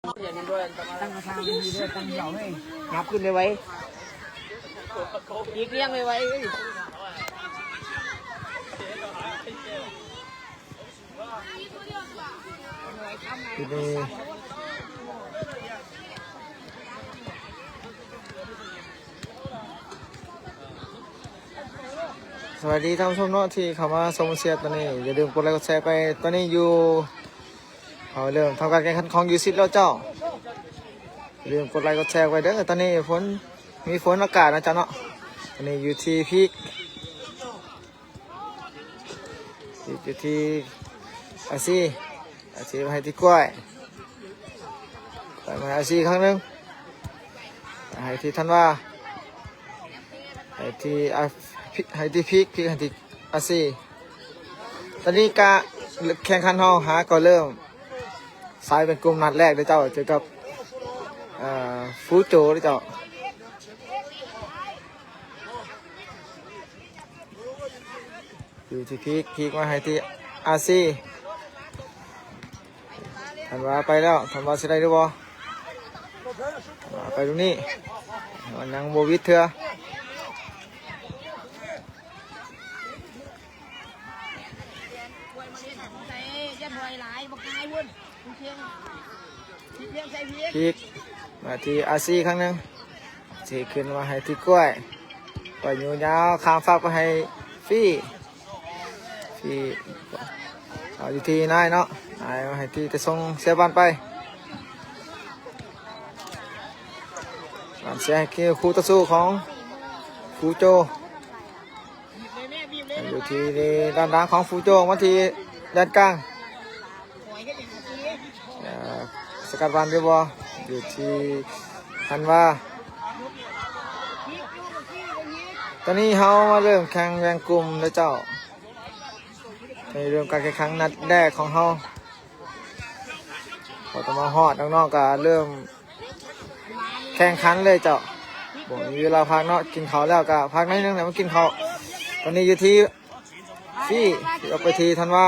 ຕັ້ງກະທະດີໆເດີ ຕັ້ງດຽວເລີຍ ຫຍັບຂຶ້ນໄວໆ ອີກລຽງໄວໆ ເອີຍ ສະບາຍດີທ່ານຜູ້ຊົມເນາະ ທີ່ເຂົ້າມາຊົມເຊຍຕອນນີ້ ຢ່າລືມກົດໄລກົດແຊໄປ. ຕອນນີ້ຢູ່ ເຮົາເລີ່ມທຳການແຂ່ງຂັນຂອງຢູສິບແລ້ວເຈົ້າ. ຢ່າລືມກົດໄລກົດແຊໄວ້ເດີ. ຕອນນີ້ຝົນ ມີຝົນອາກາດນະເຈົ້າເນາະ. ຕອນນີ້ຢູ່ທີ່ພີກ ພີກຢູ່ທີ່ອາຊີ ອາຊີມາໃຫ້ທີ່ກ້ວຍ ກ້ວຍມາໃຫ້ອາຊີຄັ້ງໜຶ່ງ ໃຫ້ທີ່ທັນວາ ໃຫ້ທີ່ອາ ໃຫ້ທີ່ພີກ ພີກໃຫ້ທີ່ອາຊີ. ຕອນນີ້ກະແຂ່ງຂັນເຮົາຫາກໍເລີ່ມ ສາຍເປັນກຸ່ມນັດແລກເດີເຈົ້າ ເຈີກັບ ເອີ ຟູໂຈເດີເຈົ້າ. ຢູ່ທີ່ພີກ ພີກມາໃຫ້ທີ່ອາຊີ ທັນວາໄປແລ້ວ ທັນວາຊິໄດ້ຫຼືບໍ່ ທັນວາໄປລູກນີ້ ມັນຍັງບໍ່ຫວິດເທື່ອ. ພີກມາທີ່ອາຊີຄັ້ງໜຶ່ງ ຊິຂຶ້ນມາໃຫ້ທີ່ກ້ວຍ ກ້ວຍຢູ່ຍາວຂ້າມຟາກໄປໃຫ້ຟີ ຟີເອົາຢູ່ທີ່ນາຍເນາະ ນາຍມາໃຫ້ທີ່ ຈະສົ່ງເສຍບານໄປ ບານເສຍໃຫ້ຄູ່ຕໍ່ສູ້ຂອງຟູໂຈ. ຢູ່ທີ່ດ້ານຫຼັງຂອງຟູໂຈ ມາທີ່ແດນກາງ ເອີ ສະກັດວັນໄດ້ບໍ່ ຢູ່ທີ່ທັນວາ. ຕອນນີ້ເຮົາມາເລີ່ມແຂ່ງແບ່ງກຸ່ມເດີເຈົ້າ ໃນເລີ່ມການແຂ່ງຂັນນັດແລກຂອງເຮົາ ເຮົາຕ້ອງມາຮອດ ນ້ອງໆກະເລີ່ມ ແຂ່ງຂັນເລີຍເຈົ້າ ບໍ່ມີເວລາພັກເນາະ ກິນເຂົ້າແລ້ວກະພັກໜ້ອຍໜຶ່ງ ແລ້ວມາກິນເຂົ້າ. ຕອນນີ້ຢູ່ທີ່ຟີ ຟີອອກໄປທີ່ທັນວາ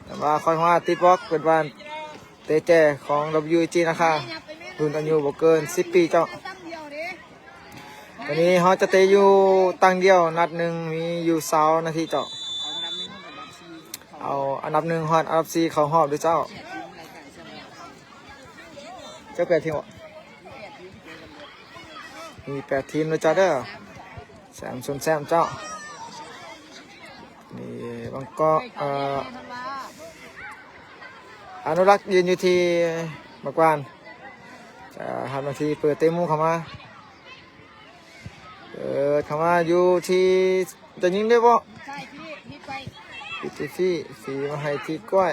ທັນວາຄ່ອຍມາຕິດບລັອກ ເປັນບານເຕະແຈຂອງ WG ນາຄາ ລຸ້ນອາຍຸບໍ່ເກີນສິບປີເຈົ້າ. ຕອນນີ້ເຮົາຈະເຕະຢູ່ຕັ້ງດຽວ ນັດໜຶ່ງມີຢູ່ຊາວນາທີເຈົ້າ ເອົາອັນດັບໜຶ່ງຮອດອັນດັບສີ່ເຂົ້າຮອບເດີເຈົ້າ. ຈັກແປດທີມ ມີແປດທີມເດີເຈົ້າເດີ ແຊມຊົນແຊມເຈົ້າ. ນີ້ບາງກອກ ເອີ ອະນຸລັກຢືນຢູ່ທີ່ໝາກຫວ່ານ ຈະຮັບໜ້າທີ່ເປີດເຕະມຸມເຂົ້າມາ ເປີດເຂົ້າມາຢູ່ທີ່ ຈະຍິງໄດ້ບໍ່ ໃສ່ພີກ ພີກໄປ ພີກທີ່ຟີ ຟີມາໃຫ້ທີ່ກ້ວຍ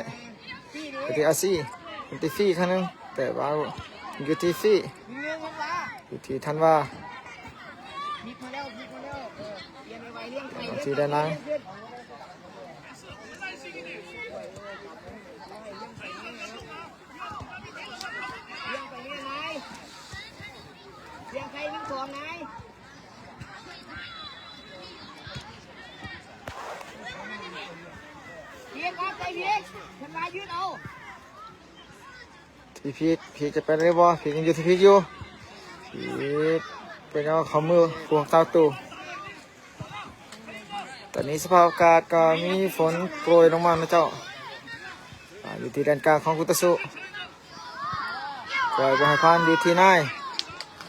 ພີກເລີຍ ທີ່ອາຊີ ທີ່ຟີຄັ້ງໜຶ່ງ ແຕ່ວ່າຢູ່ທີ່ຟີ ຍິງເລີຍ ທັນວາ ຢູ່ທີ່ທັນວາ ພີກມາແລ້ວ ພີກມາແລ້ວ ເອີ ປ່ຽນໄວໆ ລ້ຽງໄປ ທີ່ດ້ານຫຼັງ ລ້ຽງໄປເລື້ອຍນາຍ ລ້ຽງໄປຍິງສອງນາຍ ພີກ ອອກໄປພີກ ທັນວາຢືນເອົາ ທີ່ພີກ ພີກຈະໄປໄດ້ບໍ່ ພີກຍັງຢູ່ທີ່ພີກຢູ່ ພີກໄປເອົາເຂົ້າມືພວກເຈົ້າໂຕ. ຕອນນີ້ສະພາບອາກາດກໍມີຝົນໂປຍລົງມານະເຈົ້າ ອາ ຢູ່ທີ່ແດນກາງຂອງຄູ່ຕໍ່ສູ້ ປ່ອຍບໍ່ໃຫ້ຜ່ານ ຢູ່ທີ່ນາຍ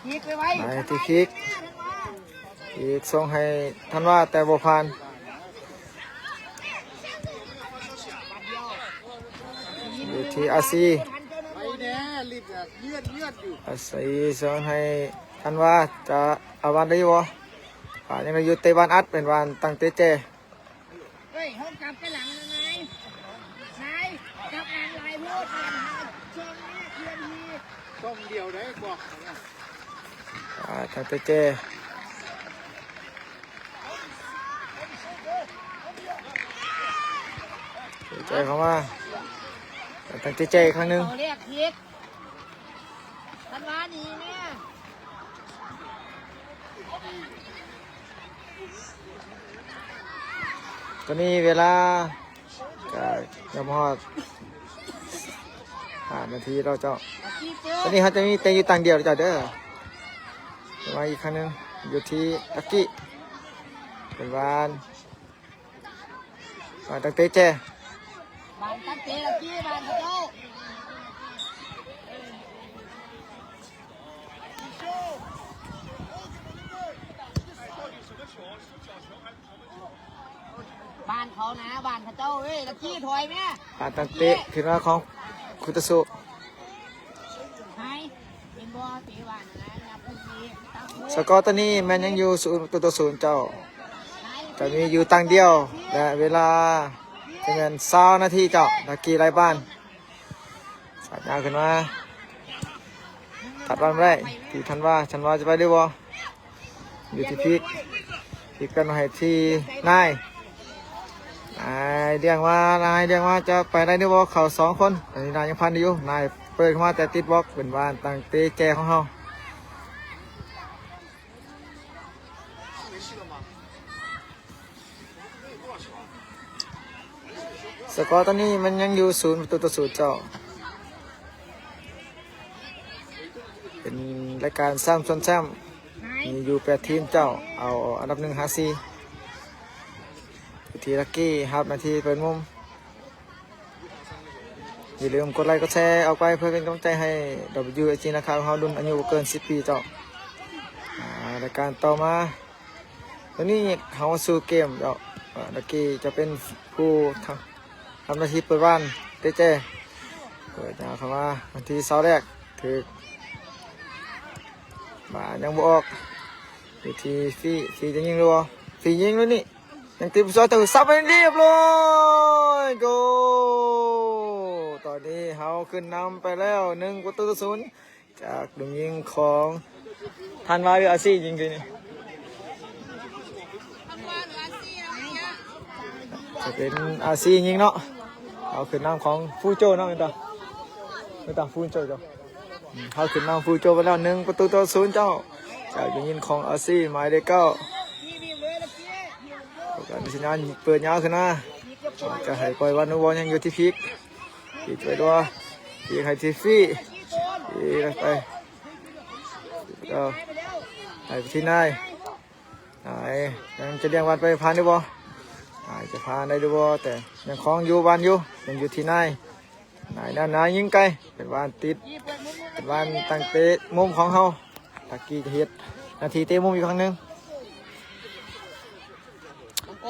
ນາຍທີ່ພີກ ພີກສົ່ງໃຫ້ທັນວາ ແຕ່ບໍ່ຜ່ານ ຢູ່ທີ່ອາຊີ ອາຊີສົ່ງໃຫ້ທັນວາ ຈະອາວັນໄດ້ຢູ່ບໍ່? ອ່າ ຍັງໄດ້ຢູ່ ເຕະບານອັດ ເປັນບານຕັ້ງເຕະແຈ ເຮີ້ຍ ເຮົາກັບໄປຫຼັງນາຍ ນາຍ ກັບຫຼັງຫຼາຍໂພດ ນາຍ ຊ່ອງນີ້ເພື່ອນທີ່ ຊ່ອງດຽວໄດ້ບອກ ອ່າ ຕັ້ງເຕະແຈ ເຕະແຈເຂົ້າມາ ຕັ້ງເຕະແຈອີກຄັ້ງໜຶ່ງ ເຂົາແລກຜິດ ທັນວາໜີແມ່ ຕອນນີ້ເວລາກໍຍັງບໍ່ຮອດ ຫ້ານາທີແລ້ວເຈົ້າ. ຕອນນີ້ເຮົາຈະມີເຕະຢູ່ຕາງດຽວເຈົ້າເດີ. ມາອີກຄັ້ງໜຶ່ງ ຢູ່ທີ່ລັກກີ້ ເປັນຫວານ ຫວານຕັ້ງເຕະແຈ ຫວານຕັ້ງເຕະ ລັກກີ້ ຫວານເຂົາເຈົ້າ. ບ້ານເຂົານະ ບ້ານເຂົາເຈົ້າເອີຍ. ລັກກີ້ ຖອຍແມ່ ຫວານຕັ້ງເຕະຂຶ້ນມາຂອງຄຸຕະສຸ. ສະກໍຕອນນີ້ແມ່ນຍັງຢູ່ສູນປະຕູຕໍ່ສູນເຈົ້າ. ຈະມີຢູ່ຕາງດຽວ ແລະ ເວລາຈະແມ່ນຊາວນາທີເຈົ້າ. ລັກກີ້ ໄລ່ບ້ານ ສາດຍາວຂຶ້ນມາ ຕັດບານບໍ່ໄດ້ ທີ່ທັນວາ ທັນວາຈະໄປຫຼືບໍ່? ຢູ່ທີ່ພີກ ພີກກັນມາໃຫ້ທີ່ນາຍ ນາຍລ້ຽງມາ ນາຍລ້ຽງມາ ຈະໄປໄດ້ຫຼືບໍ່? ເຂົ້າສອງຄົນ. ຕອນນີ້ນາຍຍັງພັນຢູ່ ນາຍເປີດເຂົ້າມາແຕ່ຕິດບລັອກ. ເປັນຫວານຕັ້ງເຕະແຈຂອງເຮົາ. ສະກໍຕອນນີ້ມັນຍັງຢູ່ສູນປະຕູຕໍ່ສູນເຈົ້າ. ເປັນລາຍການແຊ້ມຊົນແຊ້ມ ມີຢູ່ແປດທີມເຈົ້າ. ເອົາອັນດັບໜຶ່ງຫາສີ່ ທີ່ລັກກີ້ຮັບໜ້າທີ່ເປີດມຸມ. ຢ່າລືມກົດໄລກົດແຊອອກໄປ ເພື່ອເປັນກຳລັງໃຈໃຫ້ WSG ນາຄາຂອງເຮົາ ລຸ້ນອາຍຸບໍ່ເກີນສິບປີເຈົ້າ. ອາ ລາຍການຕໍ່ມາ ຕອນນີ້ເຮົາມາສູ່ເກມເຈົ້າ. ອາ ລັກກີ້ຈະເປັນຜູ້ທຳ ທຳໜ້າທີ່ເປີດຫວານເຕະແຈ ເປີດຍາວເຂົ້າມາ ວັນທີຊາວແລກ ຖືກ ບາຍັງບໍ່ອອກ ຢູ່ທີ່ຟີ ຟີຈະຍິງຫຼືບໍ່? ຟີຍິງແລ້ວນີ້ ຍັງຕິດຜູ້ຊອຍ ແຕ່ສັບໃຫ້ລຽບຮ້ອຍ ໂກ! ຕອນນີ້ເຮົາຂຶ້ນນຳໄປແລ້ວ ໜຶ່ງປະຕູຕໍ່ສູນ ຈາກລູກຍິງຂອງທັນວາ ຫຼື ອາຊີ ຍິງຄືນີ້ ຈະເປັນອາຊີຍິງເນາະ. ເຮົາຂຶ້ນນຳຂອງຟູໂຈເນາະ ແມ່ນຕາ ແມ່ນຕາ ຟູໂຈເຈົ້າ. ເຮົາຂຶ້ນນຳຟູໂຈໄປແລ້ວ ໜຶ່ງປະຕູຕໍ່ສູນເຈົ້າ. ຈາກລູກຍິງຂອງອາຊີ ໝາຍເລກເກົ້າ ການສັນຍານເປີດຍາວຂຶ້ນມາ ຈະໃຫ້ປ່ອຍຫວານ ຫຼືບໍ່? ຍັງຢູ່ທີ່ພີກ ພີກໄປຕົວະ ພີກໃຫ້ທີ່ຟີ ຟີໄປ ເອົາໃຫ້ທີ່ນາຍ ນາຍຍັງຈະລ້ຽງຫວານໄປຜ່ານຫຼືບໍ່? ນາຍຈະຜ່ານໄດ້ຫຼືບໍ່? ແຕ່ຍັງຄອງຢູ່ ຫວານຢູ່ ຍັງຢູ່ທີ່ນາຍ. ນາຍ ນາຍ ນາຍຍິງໄກ ເປັນຫວານຕິດ ເປັນຫວານຕັ້ງເຕະມຸມຂອງເຮົາ. ລັກກີ້ຈະເຮັດໜ້າທີ່ເຕະມຸມອີກຄັ້ງໜຶ່ງ.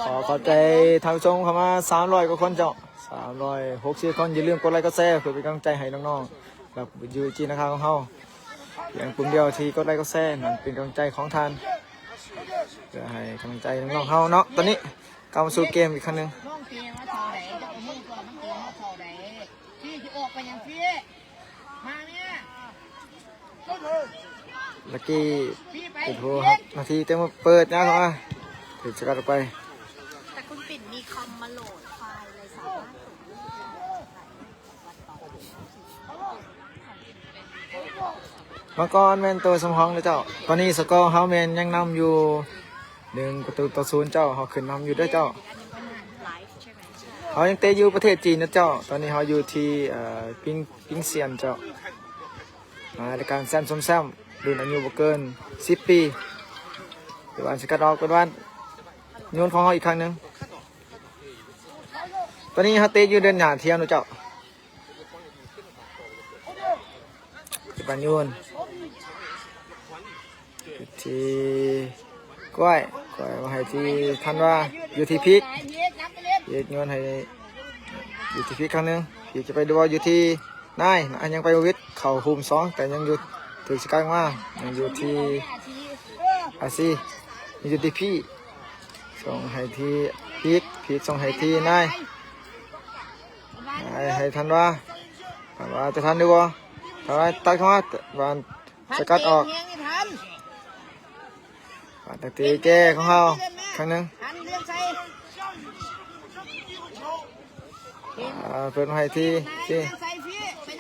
ຂໍຂອບໃຈທ່ານຜູ້ຊົມເຂົ້າມາສາມຮ້ອຍກວ່າຄົນເຈົ້າ ສາມຮ້ອຍຫົກສິບຄົນ. ຢ່າລືມກົດໄລກົດແຊ ເພື່ອເປັນກຳລັງໃຈໃຫ້ນ້ອງໆ ແລະ ຢູ່ຈີນນາຄາຂອງເຮົາ. ພຽງປຸ່ມດຽວທີ່ກົດໄລກົດແຊນັ້ນເປັນກຳລັງໃຈຂອງທ່ານ ເພື່ອໃຫ້ກຳລັງໃຈນ້ອງໆເຮົາເນາະ. ຕອນນີ້ກັບມາສູ່ເກມອີກຄັ້ງໜຶ່ງ. ລັກກີ້ເປັນຜູ້ຮັບໜ້າທີ່ເຕັມ ເປີດຍາວເຂົ້າມາ ຖືກສະກັດອອກໄປ. ແຕ່ຄຸນປິ່ນມີຄອມມາໂຫຼດໄຟລ໌ ເລີຍສາມາດ ມັງກອນແມ່ນໂຕສຳຮອງເດີເຈົ້າ. ຕອນນີ້ສະກໍເຮົາແມ່ນຍັງນຳຢູ່ ໜຶ່ງປະຕູຕໍ່ສູນເຈົ້າ. ເຮົາຂຶ້ນນຳຢູ່ເດີເຈົ້າ. ເຮົາຍັງເຕະຢູ່ປະເທດຈີນເນາະເຈົ້າ. ຕອນນີ້ເຮົາຢູ່ທີ່ ເອີ ປິງ ປິງຊຽນເຈົ້າ. ມາລາຍການແຊ້ມຊົນແຊ້ມ ລຸ້ນອາຍຸບໍ່ເກີນສິບປີ. ເປັນຫວານສະກັດອອກ ເປັນຫວານໂຍນຂອງເຮົາອີກຄັ້ງໜຶ່ງ. ຕອນນີ້ເຮົາເຕະຢູ່ເດີ່ນຫຍ້າທຽມເນາະເຈົ້າ. ເປັນຫວານໂຍນ ທີ່ກ້ວຍ ກ້ວຍມາໃຫ້ທີ່ທັນວາ ຢູ່ທີ່ພີກ ພີກໂຍນໃຫ້ ຢູ່ທີ່ພີກຄັ້ງໜຶ່ງ. ພີກຈະໄປດູວ່າຢູ່ທີ່ນາຍ ນາຍຍັງໄປບໍ່ເວດ ເຂົ້າຫຸ້ມສອງ ແຕ່ຍັງຢູ່ ຖືກສະກັດມາ ຍັງຢູ່ທີ່ອາຊີ ຍັງຢູ່ທີ່ພີກ ສົ່ງໃຫ້ທີ່ພີກ ພີກສົ່ງໃຫ້ທີ່ນາຍ ນາຍໃຫ້ທັນວາ ທັນວາຈະທັນຫຼືບໍ່? ທັນວາຕັດເຂົ້າມາ ຫວານ ສະກັດອອກ ຫວານຕັ້ງເຕະແຈຂອງເຮົາຄັ້ງໜຶ່ງ ອ່າ ເປີດມາໃຫ້ທີ່ ທີ່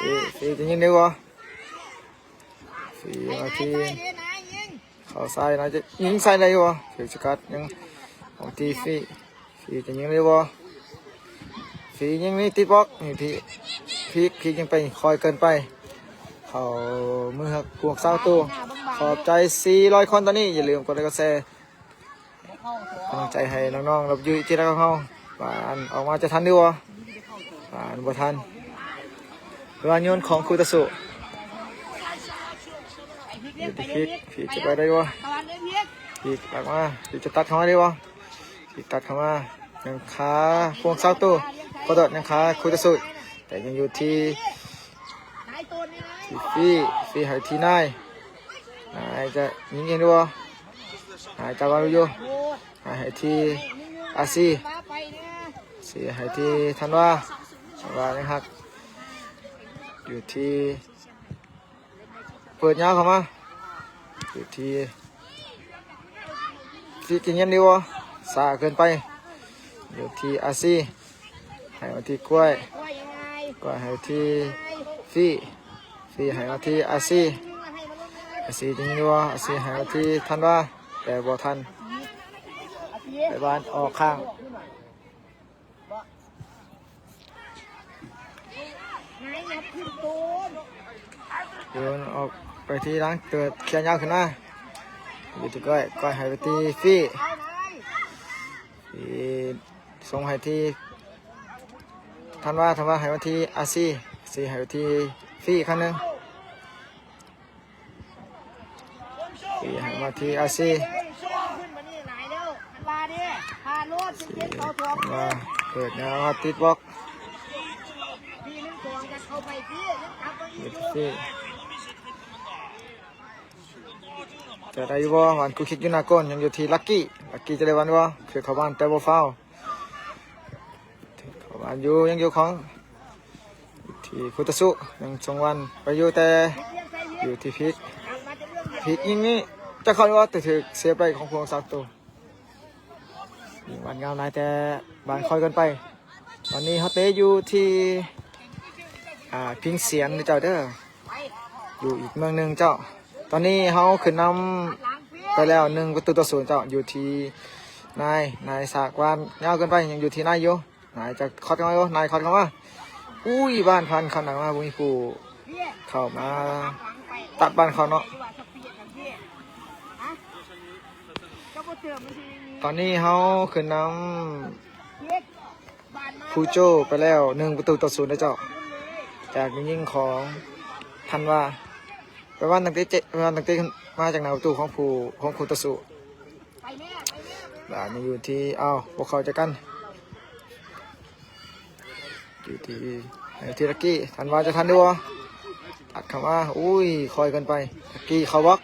ທີ່ ທີ່ຈະຍິງໄດ້ບໍ່? ທີ່ມາທີ່ ເຂົ້າຊ້າຍ ນາຍຈະຍິງໃສ່ໄດ້ຢູ່ບໍ່? ຖືກສະກັດ ຍັງ ຂອງທີ່ຟີ ຟີຈະຍິງໄດ້ບໍ່? ຟີ ທີ່ຍິງນີ້ຕິດບລັອກ ນີ້ທີ່ ທີ່ຍິງໄປ ຄ່ອຍເກີນໄປ ເຂົ້າມືພວກຊາວໂຕ. ຂອບໃຈສີ່ຮ້ອຍຄົນຕອນນີ້ ຢ່າລືມກົດໄລກ໌ ກົດແຊ ກຳລັງໃຈໃຫ້ນ້ອງໆ ແລະ ຢູ່ທີ່ລັກຂອງເຮົາ ວ່າອັນອອກມາຈະທັນຫຼືບໍ່ ວ່າອັນບໍ່ທັນ. ເວລາໂຍນຂອງຄູ່ຕໍ່ສູ້ ຢູ່ທີ່ພີກ ພີກຈະໄປໄດ້ບໍ່ ພີກຕັດມາ ພີກຈະຕັດເຂົ້າມາໄດ້ບໍ່ ພີກຕັດເຂົ້າມາ ຍັງຄາພວກຊາວໂຕ ຂໍໂທດ ຍັງຄາຄູ່ຕໍ່ສູ້ ແຕ່ຍັງຢູ່ທີ່ ທີ່ຟີ ຟີໃຫ້ທີ່ນາຍ ນາຍຈະຍິງເອງຫຼືບໍ່ ນາຍຈັບບອນຢູ່ ໃຫ້ທີ່ອາຊີ ຊີໃຫ້ທີ່ທັນວາ ທັນວາຍັງຮັກ ຢູ່ທີ່ ເປີດຍາວເຂົ້າມາ ຢູ່ທີ່ ທີ່ກິນເຢັນດີບໍ່ ຊ້າເກີນໄປ ຢູ່ທີ່ອາຊີ ໃຫ້ມາທີ່ກ້ວຍ ກ້ວຍໃຫ້ທີ່ຟີ ຟີໃຫ້ມາທີ່ອາຊີ ອາຊີຍິງຢູ່ ອາຊີໃຫ້ມາທີ່ທັນວາ ແຕ່ບໍ່ທັນ ໄປບ້ານອອກຂ້າງ ໂຍນອອກໄປທີ່ຫຼັງ ເກີດເຄຍຍາວຂຶ້ນມາ ຢູ່ທີ່ກ້ອຍ ກ້ອຍໃຫ້ໄປທີ່ຟີ ຟີສົ່ງໃຫ້ທີ່ທັນວາ ທັນວາໃຫ້ມາທີ່ອາຊີ ອາຊີໃຫ້ໄປທີ່ຟີອີກຄັ້ງໜຶ່ງ ຟີໃຫ້ມາທີ່ອາຊີ ອາຊີ ມາເປີດຍາວມາຕິດບລັອກ ເປັນທີ່ ຈະໄດ້ຢູ່ບໍ່ ຫວານກູຄິກຢູ່ໜ້າໂກນ ຍັງຢູ່ທີ່ລັກກີ້ ລັກກີ້ຈະໄດ້ຫວານບໍ່ ຄືເຂົ້າບ້ານແຕ່ບໍ່ຟາວ ເຂົ້າບ້ານຢູ່ ຍັງຢູ່ຂອງ ທີ່ຄູ່ຕໍ່ສູ້ ຍັງສົ່ງຫວານໄປຢູ່ ແຕ່ຢູ່ທີ່ພີກ ພີກຍິງນີ້ຈະເຂົ້າບໍ່ ແຕ່ຖືກເຊຟໄດ້ຂອງພວກຊາວໂຕ ຍິງຫວານງາມຫຼາຍ ແຕ່ບ້ານຄ່ອຍເກີນໄປ. ຕອນນີ້ເຮົາເຕະຢູ່ທີ່ ອ່າ ພິງສຽນເດີເຈົ້າເດີ ຢູ່ອີກເມືອງໜຶ່ງເຈົ້າ. ຕອນນີ້ເຮົາຂຶ້ນນຳໄປແລ້ວ ໜຶ່ງປະຕູຕໍ່ສູນເຈົ້າ ຢູ່ທີ່ນາຍ ນາຍສາກວານຍາວເກີນໄປ ຍັງຢູ່ທີ່ນາຍຢູ່ ນາຍຈະຄອດເຂົ້າມາຢູ່ ນາຍຄອດເຂົ້າມາ ອຸ້ຍ ບ້ານພັນເຂົ້າໜັງມາ ບໍ່ມີຜູ້ເຂົ້າມາຕັດບ້ານເຂົາເນາະ. ຕອນນີ້ເຮົາຂຶ້ນນຳ ພູໂຈໄປແລ້ວ ໜຶ່ງປະຕູຕໍ່ສູນເດີເຈົ້າ ຈາກການຍິງຂອງທັນວາ ໄປວານຕັ້ງແຕ່ເຈະ ໄປວານຕັ້ງແຕ່ມາຈາກໜ້າປະຕູຂອງຜູ້ ຂອງຄູ່ຕໍ່ສູ້ ບາດນີ້ຢູ່ທີ່ ອ້າວ ບໍ່ເຂົ້າໃຈກັນ ຢູ່ທີ່ ໃຫ້ທີ່ລັກກີ້ ທັນວາຈະທັນຢູ່ບໍ່ ອັດເຂົ້າມາ ອຸ້ຍ ຄ່ອຍເກີນໄປ ລັກກີ້ເຂົ້າບລັອກ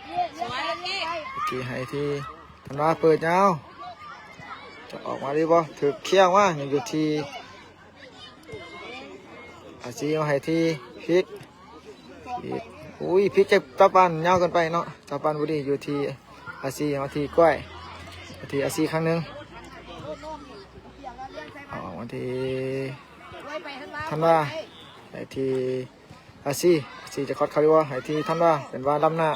ລັກກີ້ໃຫ້ທີ່ ທັນວາເປີດຍາວ ຈະອອກມາໄດ້ບໍ່ ຖືກເຄຍອອກມາ ຍັງຢູ່ທີ່ ອາຊີ ມາໃຫ້ທີ່ພິກ ພິກ ອຸ້ຍ ພິກຈັບ ຈັບປານຍາວເກີນໄປເນາະ ຈັບປານບໍ່ດີ ຢູ່ທີ່ອາຊີ ມາທີ່ກ້ວຍ ມາທີ່ອາຊີຄັ້ງໜຶ່ງ ອອກມາທີ່ທັນວາ ໃຫ້ທີ່ອາຊີ ອາຊີຈະຄອດເຂົ້າຢູ່ບໍ່ ໃຫ້ທີ່ທັນວາ ເປັນວານລ້ຳໜ້າ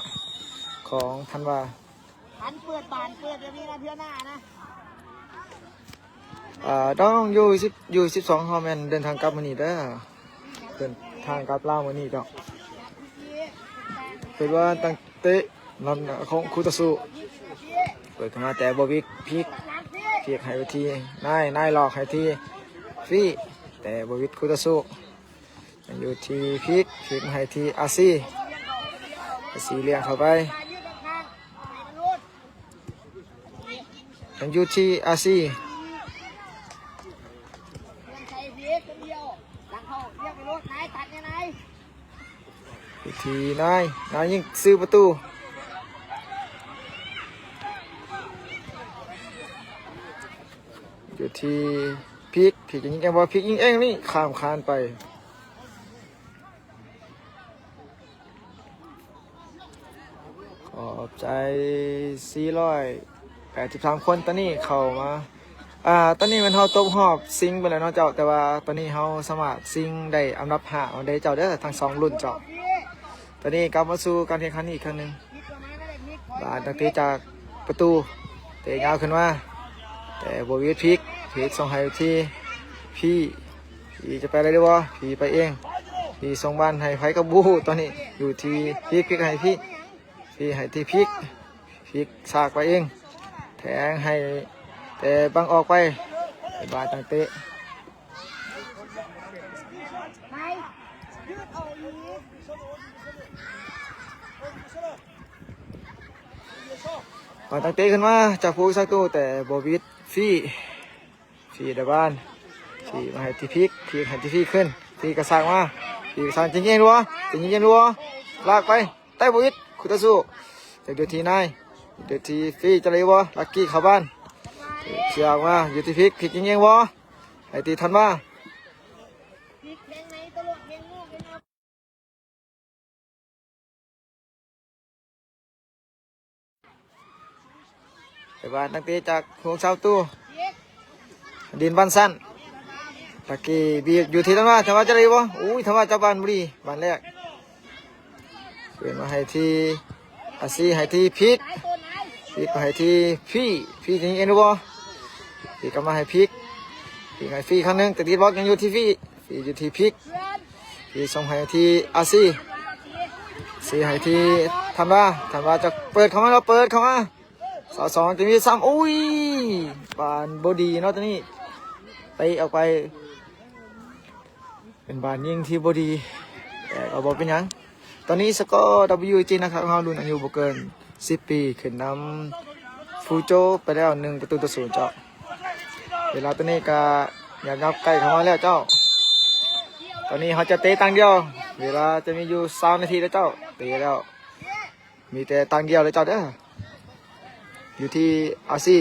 ຂອງທັນວາ. ອັນເປີດບານເປີດແບບນີ້ນະ ເທື່ອໜ້ານະ ອ່າ ນ້ອງຢູ່ສິບ ຢູ່ສິບສອງ ເຮົາແມ່ນເດີນທາງກັບມື້ນີ້ເດີ ເດີນທາງກັບລາວມື້ນີ້ເຈົ້າ ເປີດວ່າຕັ້ງເຕະ ລຳໜ້າຂອງຄູ່ຕໍ່ສູ້ ເປີດເຂົ້າມາແຕ່ບໍ່ວິກ ພິກ ພິກໃຫ້ໄປທີ່ນາຍ ນາຍຫຼອກໃຫ້ທີ່ຟີ ແຕ່ບໍ່ວິກຄູ່ຕໍ່ສູ້ ຍັງຢູ່ທີ່ພິກ ພິກໃຫ້ທີ່ອາຊີ ອາຊີລ້ຽງເຂົ້າໄປ ຍັງຢູ່ທີ່ອາຊີ ຢູ່ທີ່ນາຍ ນາຍຍິງຊື່ປະຕູ ຢູ່ທີ່ພິກ ພິກຈະຍິງເອງບໍ່ ພິກຍິງເອງນີ້ ຂ້າມຄານໄປ. ຂອບໃຈສີ່ຮ້ອຍແປດສິບສາມຄົນ ຕອນນີ້ເຂົ້າມາ ອ່າ ຕອນນີ້ແມ່ນເຮົາຕົກຮອບຊິງໄປແລ້ວເນາະເຈົ້າ ແຕ່ວ່າຕອນນີ້ເຮົາສາມາດຊິງໄດ້ອັນດັບຫ້າເອົາເດ້ເຈົ້າເດີ ທັງສອງລຸ້ນເຈົ້າ. ຕອນນີ້ກັບມາສູ່ການແຂ່ງຂັນອີກຄັ້ງໜຶ່ງ ບານຕັ້ງແຕ່ຈາກປະຕູ ເຕະຍາວຂຶ້ນມາ ແຕ່ບໍ່ຫວຽດພິກ ພິກສົ່ງໃຫ້ທີ່ພີ ພີ ພີຈະໄປໄດ້ຫຼືບໍ່? ພີໄປເອງ. ພີສົ່ງບານໃຫ້ໃຜກໍບໍ່ຮູ້. ຕອນນີ້ຢູ່ທີ່ພີກ, ພີກໃຫ້ພີກ, ພີກໃຫ້ທີ່ພີກ. ພີກສາກໄປເອງ, ແທງໃຫ້ ແຕ່ບັງອອກໄປ. ບານຕັ້ງເຕະ. ບານຕັ້ງເຕະຂຶ້ນມາຈາກຜູ້ສາກຕູ້ ແຕ່ບໍ່ວິດ. ຟີ ຟີໄດ້ບານ, ຟີມາໃຫ້ທີ່ພີກ, ພີກໃຫ້ທີ່ຟີຂຶ້ນ. ພີກະສາກມາ, ພີກະສາກ ຈິງເອງບໍ່? ຈິງເອງບໍ່? ລາກໄປ. ແຕ່ບໍ່ວິດ ຄູ່ຕໍ່ສູ້. ເຮັດຢູ່ທີ່ນາຍ, ເຮັດຢູ່ທີ່ຟີ ຈະໄດ້ບໍ່? ລັກກີ້ເຂົ້າບ້ານ, ເຊຍອອກມາຢູ່ທີ່ພີກ, ພີກຍິງເອງບໍ່? ໃຫ້ທີ່ທັນວາ. ໄປບານຕັ້ງເຕະຈາກຫົວເສົາຕູ້. ດິນບານສັ້ນ, ຕະກີ້ບີບຢູ່ທີ່ທັນວາ, ທັນວາຈະໄດ້ບໍ່? ອຸ້ຍ ທັນວາຈັບບານບໍ່ດີ, ບານແລກ ເປີດມາໃຫ້ທີ່ອາຊີ, ໃຫ້ທີ່ພີກ, ພີກມາໃຫ້ທີ່ຟີ, ຟີຍິງເອງບໍ່? ຟີກັບມາໃຫ້ພີກ, ພີກໃຫ້ຟີຄັ້ງໜຶ່ງ, ແຕ່ຕິດບລັອກ, ຍັງຢູ່ທີ່ຟີ, ຟີຢູ່ທີ່ພີກ, ພີກສົ່ງໃຫ້ທີ່ອາຊີ, ອາຊີໃຫ້ທີ່ທັນວາ, ທັນວາຈະເປີດເຂົ້າມາແລ້ວ, ເປີດເຂົ້າມາ ຊາວສອງ ຈະມີຊ້ຳ, ອຸ້ຍ ບານບໍ່ດີເນາະ ຕົວນີ້ ເຕະອອກໄປ ເປັນບານຍິງທີ່ບໍ່ດີ ແຕ່ກໍບໍ່ເປັນຫຍັງ. ຕອນນີ້ສະກໍ ດັບເບິນຢູຈີ ນະຄະ ຂອງເຮົາ ລຸ້ນອາຍຸບໍ່ເກີນສິບປີ ຂຶ້ນນຳຟູໂຈໄປແລ້ວ ໜຶ່ງປະຕູຕໍ່ສູນເຈົ້າ. ເວລາຕອນນີ້ກໍຫຍັບໆໃກ້ເຂົ້າມາແລ້ວເຈົ້າ. ຕອນນີ້ເຮົາຈະເຕະຕັ້ງດຽວ, ເວລາຈະມີຢູ່ຊາວນາທີເດີເຈົ້າ. ເຕະແລ້ວ ມີແຕ່ຕັ້ງດຽວເລີຍເຈົ້າເດີ. ຢູ່ທີ່ອາຊີ,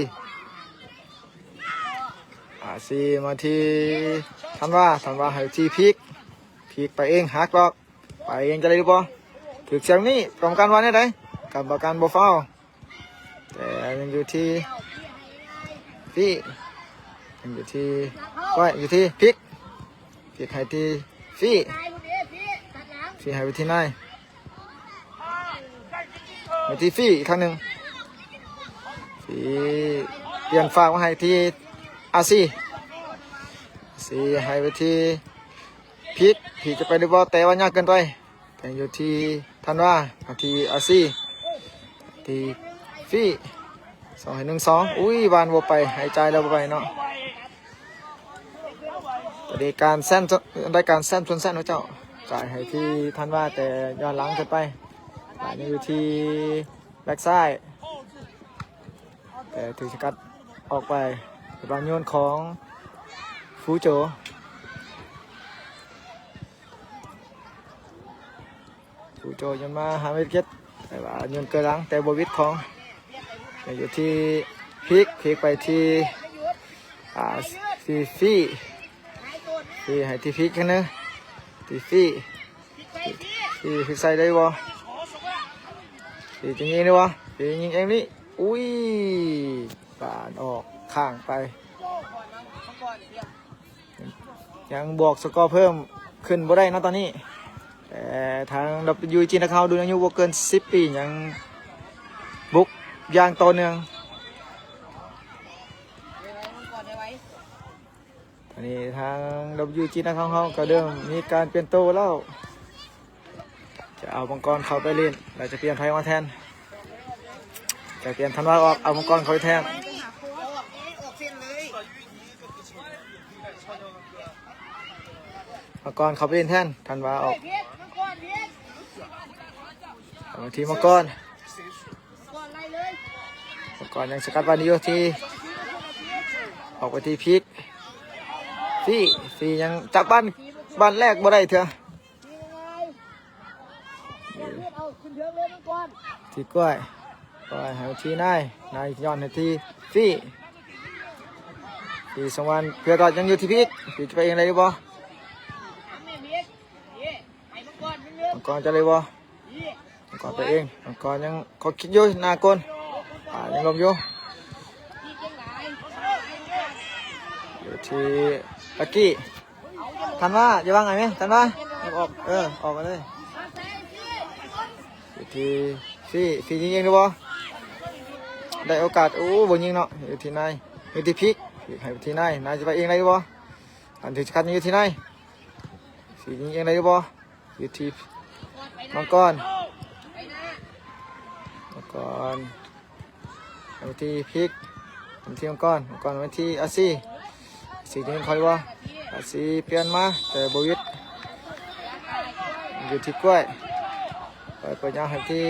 ອາຊີມາທີ່ທັນວາ, ທັນວາໃຫ້ທີ່ພີກ, ພີກໄປເອງ, ຫັກຫຼອກ ໄປເອງ ຈະໄດ້ຫຼືບໍ່? ຖືກສຽງນີ້ ກຳມະການວ່າແນວໃດ? ກຳມະການບໍ່ຟາວ, ແຕ່ຍັງຢູ່ທີ່ຟີ, ຍັງຢູ່ທີ່ ໄວ້ ຢູ່ທີ່ພີກ, ພີກໃຫ້ທີ່ຟີ, ຟີໃຫ້ໄປທີ່ນາຍ. ໄປທີ່ຟີອີກຄັ້ງໜຶ່ງ, ຟີປ່ຽນຝາກມາໃຫ້ທີ່ອາຊີ, ອາຊີໃຫ້ໄປທີ່ພີກ, ພີກຈະໄປຫຼືບໍ່? ແຕ່ວ່າຍາກເກີນໄປ, ແຕ່ຢູ່ທີ່ທັນວາ, ມາທີ່ອາຊີ, ທີ່ຟີ, ສອງໃຫ້ໜຶ່ງ ສອງ. ອຸ້ຍ ບານບໍ່ໄປ, ໃຫ້ຈ່າຍແລ້ວບໍ່ໄປເນາະ. ຕອນນີ້ການແຊນ ໄດ້ການແຊນຊົນແຊນເນາະເຈົ້າ, ຈ່າຍໃຫ້ທີ່ທັນວາ ແຕ່ຍ້ອນຫຼັງເກີນໄປ, ບານຍັງຢູ່ທີ່ແບັກຊ້າຍ ແຕ່ຖືກສະກັດອອກໄປ. ເປັນບານໂຍນຂອງຟູໂຈ, ຟູໂຈໂຍນມາຫາເມດເກັດ, ແຕ່ວ່າໂຍນເກີນຫຼັງ ແຕ່ບໍ່ວິດຂອງ, ໄປຢູ່ທີ່ພີກ, ພີກໄປທີ່ ອ່າ ທີ່ຟີ, ຟີໃຫ້ທີ່ພີກກັນເນາະ, ທີ່ຟີ, ຟີ ຟີໃສ່ໄດ້ບໍ່? ຟີຈະຍິງໄດ້ບໍ່? ຟີຍິງເອງນີ້, ອຸ້ຍ ບານອອກຂ້າງໄປ. ຍັງບວກສະກໍເພີ່ມຂຶ້ນບໍ່ໄດ້ເນາະຕອນນີ້, ແຕ່ທາງ ດັບເບິນຢູຈີ ນະຄະ ລຸ້ນອາຍຸບໍ່ເກີນສິບປີ ຍັງບຸກຢ່າງຕໍ່ເນື່ອງ. ຕອນນີ້ທາງ ດັບເບິນຢູຈີ ນະຄະ ເຮົາກໍເລີ່ມມີການປ່ຽນໂຕແລ້ວ. ຈະເອົາມັງກອນເຂົ້າໄປຫຼິ້ນ ແລ້ວຈະປ່ຽນໃຜມາແທນ? ຈະປ່ຽນທັນວາອອກ ເອົາມັງກອນເຂົ້າໄປແທນ. ມັງກອນເຂົ້າໄປຫຼິ້ນແທນ, ທັນວາອອກ. ເອົາມາທີ່ມັງກອນ, ມັງກອນຍັງສະກັດບານຢູ່ທີ່ ອອກໄປທີ່ພີກ, ຟີ, ຟີຍັງຈັບບານ, ບານແລກບໍ່ໄດ້ເທື່ອ. ທີ່ກ້ວຍ, ກ້ວຍໃຫ້ທີ່ນາຍ, ນາຍຍ້ອນໃຫ້ທີ່ຟີ, ຟີສອງວັນ ເພື່ອຕອດຍັງຢູ່ທີ່ພີກ, ພີກຈະໄປເອງໄດ້ຫຼືບໍ່? ມັງກອນຈະໄດ້ບໍ່? ມັງກອນໄປເອງ, ມັງກອນຍັງ ຂໍຄິດຢູ່ ໜ້າກົນ, ອ່າ ຍັງລົມຢູ່. ຢູ່ທີ່ ອາກີ້, ທັນວາ ຢ່າວາງໄອ້ແມ່, ທັນວາ ອອກ, ເອີ ອອກມາເລີຍ. ຢູ່ທີ່ຟີ, ຟີຍິງເອງຫຼືບໍ່? ໄດ້ໂອກາດ, ໂອ້ ບໍ່ຍິງເນາະ. ຢູ່ທີ່ນາຍ, ຢູ່ທີ່ພີກ, ໃຫ້ທີ່ນາຍ, ນາຍຈະໄປເອງໄດ້ຫຼືບໍ່? ອັນທີ່ສຳຄັນຢູ່ທີ່ນາຍ. ຊິຍິງເອງໄດ້ຫຼືບໍ່? ຢູ່ທີ່ມັງກອນ ມັງກອນ ໃຫ້ທີ່ພິກ ໃຫ້ທີ່ມັງກອນ ມັງກອນ ໃຫ້ທີ່ອາຊີ ອາຊີຍິງເຂົ້າຢູ່ບໍ່? ອາຊີປ່ຽນມາ ແຕ່ບໍ່ຫວິດ ຢູ່ທີ່ກ້ວຍ ໄປເປີດຍາວໃຫ້ທີ່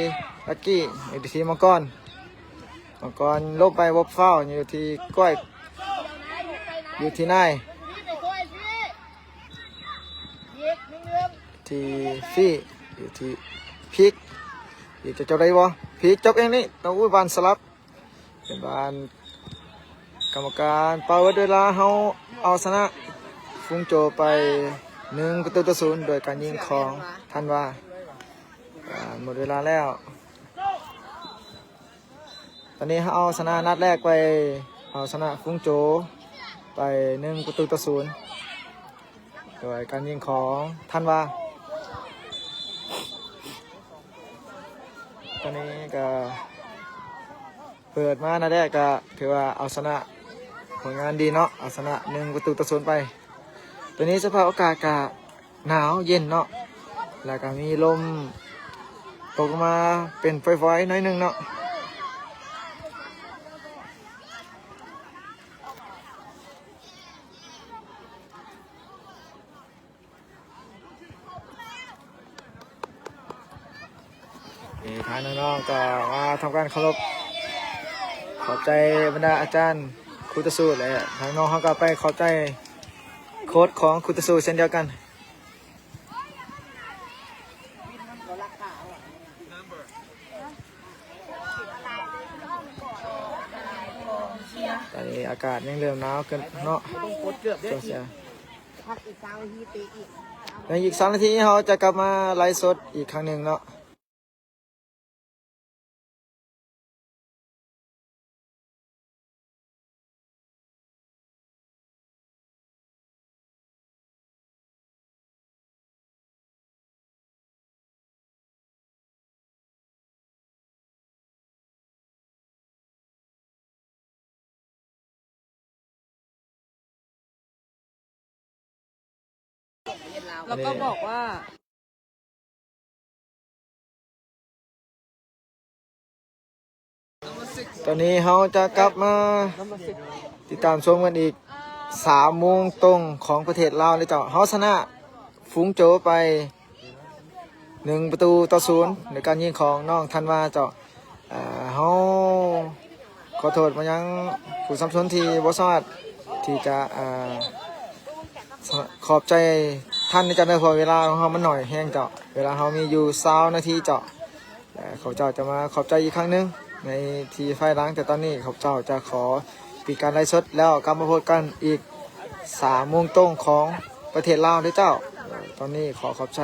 ລັກກີ້ ໃຫ້ທີ່ມັງກອນ ມັງກອນລົງໄປບໍ່ຟາວ ຢູ່ທີ່ກ້ວຍ ຢູ່ທີ່ນາຍ ທີ່ຟີ້ ຢູ່ທີ່ພິກ ພີກຈະຈົບໄດ້ບໍ່? ພີກຈົບເອງນີ້ ໂອ້ຍ ບານສະຫຼັບ ເປັນບານ ກຳມະການເປົ່າເວລາ ເຮົາເອົາຊະນະຝູງໂຈໄປ ໜຶ່ງປະຕູຕໍ່ສູນ ໂດຍການຍິງຂອງທັນວາ ອ່າ ໝົດເວລາແລ້ວ. ຕອນນີ້ເຮົາເອົາຊະນະນັດແລກໄປ ເອົາຊະນະຝູງໂຈໄປ ໜຶ່ງປະຕູຕໍ່ສູນ ໂດຍການຍິງຂອງທັນວາ. ຕອນນີ້ກະເປີດມານັດແລກກະຖືວ່າເອົາຊະນະ ຜົນງານດີເນາະ ເອົາຊະນະ ໜຶ່ງປະຕູຕໍ່ສູນໄປ. ຕອນນີ້ສະພາບອາກາດກະ ໜາວເຢັນເນາະ ແລ້ວກະມີລົມຕົກລົງມາເປັນຝອຍໆໜ້ອຍໜຶ່ງເນາະ. ນີ້ທາງນ້ອງໆກໍມາທຳການເຄົາລົບ ຂອບໃຈບັນດາອາຈານຄູຕະສູ ແລະ ທາງນ້ອງເຮົາກໍໄປຂອບໃຈໂຄດຂອງຄູຕະສູເຊັ່ນດຽວກັນ. ຕອນນີ້ອາກາດຍັງເລີ່ມໜາວຂຶ້ນເນາະ ໃນອີກສາມນາທີເຮົາຈະກັບມາໄລຟ໌ສົດອີກຄັ້ງໜຶ່ງເນາະ. ແລ້ວກໍບອກວ່າ ຕອນນີ້ເຮົາຈະກັບມາຕິດຕາມຊົມກັນອີກ ສາມໂມງຕົງຂອງປະເທດລາວເດີເຈົ້າ. ເຮົາຊະນະຝູງໂຈໄປ ໜຶ່ງປະຕູຕໍ່ສູນ ໂດຍການຍິງຂອງນ້ອງທັນວາເຈົ້າ. ເຮົາຂໍໂທດມາຍັງຜູ້ສະໜັບສະໜູນທີ່ບໍ່ສາມາດທີ່ຈະ ເອີ ຂອບໃຈທ່ານໃນຈັກໜ້ອຍ ເພາະເວລາຂອງເຮົາມັນໜ້ອຍແຮງເຈົ້າ. ເວລາເຮົາມີຢູ່ຊາວນາທີເຈົ້າ. ແລະ ຂ້າພະເຈົ້າຈະມາຂອບໃຈອີກຄັ້ງໜຶ່ງໃນທີ່ພາຍຫຼັງ, ແຕ່ຕອນນີ້ຂ້າພະເຈົ້າຈະຂໍປິດການໄລຟ໌ສົດ ແລ້ວກັບມາພົບກັນອີກສາມໂມງຕົງຂອງປະເທດລາວເດີເຈົ້າ. ຕອນນີ້ຂໍຂອບໃຈ.